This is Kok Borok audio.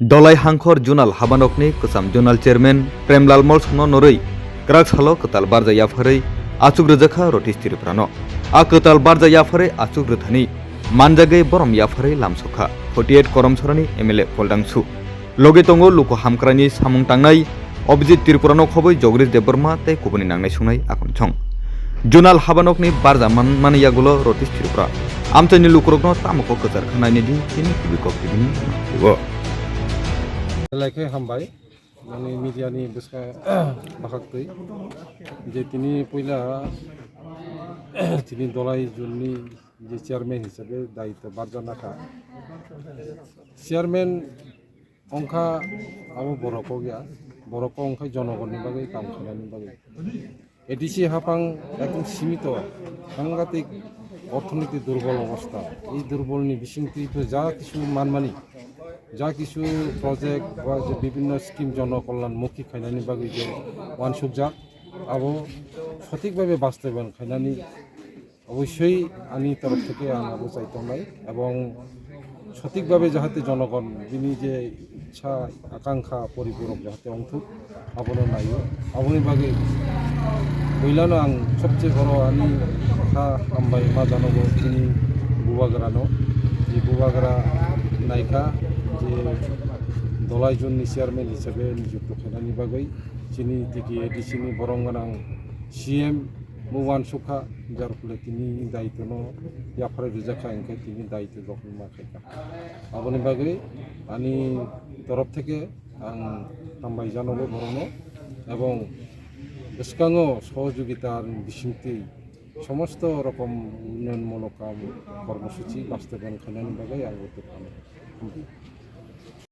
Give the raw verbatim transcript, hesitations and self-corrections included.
Dolai Hangkhor Zonal Habanokni kwcham Zonal Chairman Premlal Molsomno norwi kwrak salo kwtal barja yapharwi achuk rwjakha Rotish Tripurano. A kwtal barja yapharwi achuk rwthani manjagwi borom yapharwi lamsokha forty eight Koromsorani M L A Poldangsu. Logi tongo luku hamkraini samung tangnai Abhijit Tripurano khobwi Jagdish Debbarma tei kubuni nangnai sungnai Akon Song. Zonal Habanokni barja manmani yagulo Rotish Tripura. Amchaini lukurokno tamoko kwchar kha naini di chini kubui kok tibini mangphigo. Belai khe hambai, nini media ni bwskang bahaktwi je tini puila tini Dolai Zone ni je chairman hisabe daitw barja nakha. Chairman ongkha abo borok kok ya, borok kok ongkha jonogonni bagwi kam khainani bagwi. A D C haphang ekdom simito, sangatik orthonoiti durbol obostha. Ei durbolni bisingtwi to ja kisu manmani, ja kisu project ba je bibhinno scheme jonokollan mukhi khainani bagwi je uansukjak, abo sothik bhabe bastobayan khainani obosshoi ani torof theke ang abo chai tongnai, ebong sothik bhabe jahate jonogon bini je ichha akankha poripurok jahate ongthuk, abono naio. Aboni bagwi puilano ang sobse boro ani kha hambai ma janogo chini bubagrano, je bubagra naikha je Dolai Zone ni chairman hisabe nijukto khainani bagwi chini T T A D C ni borom gwnang C M bo uansukha, jar phole tini daitwno yapharwi rijakha, hinkhe tini daitw rokno ma khaikha. Aboni bagwi ani torof theke ang hambai janogo borokno, ebong bwskango sohojogita bisingtwi somosto rokom unnoyonmulok kam kormosuchi bastobayan khainani bagwi ang bo tubphano.